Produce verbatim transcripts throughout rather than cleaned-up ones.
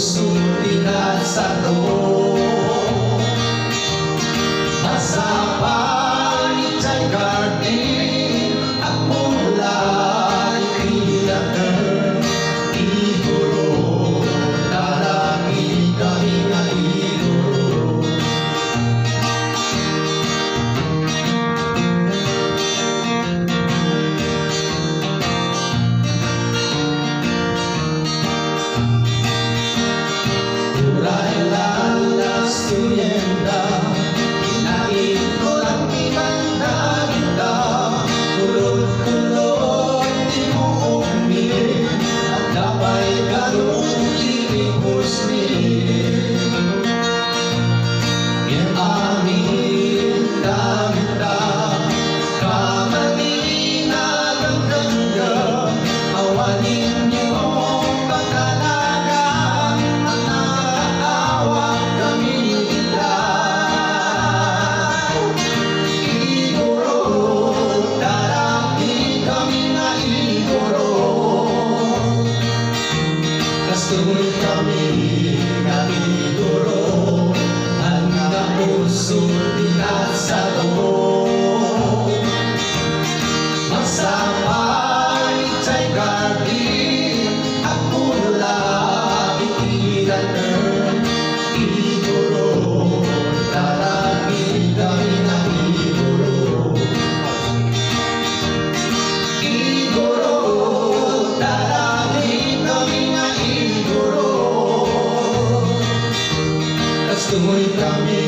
Sudidat sato, masapa idiay garden, agmula iti dakel, iguro, talagi kami nga iguro. Uray lalas ti yenda, inaintoran ti banda dita, kulot-kulot ti muongmi, adda pay garu ti ribusmi. Ngem amin dagita, kabalin a dengdengngem, awanen yo pagkanagan, manaawak kami ita. Iguro, darami kami nga iguro. Kastoy kami nga iguro, ania puso ti nasato. Masapa idiay garden, agmula iti dakel, iguro, talagi kami nga iguro. Iguro, talagi kami nga iguro. Kastoy kami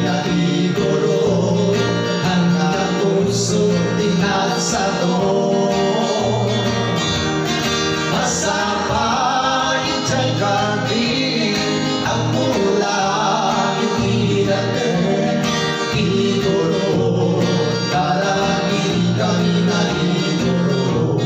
nga iguro, ania puso ti nasato. Masapa idiay garden, agmula iti dakel, iguro, talagi kami nga iguro.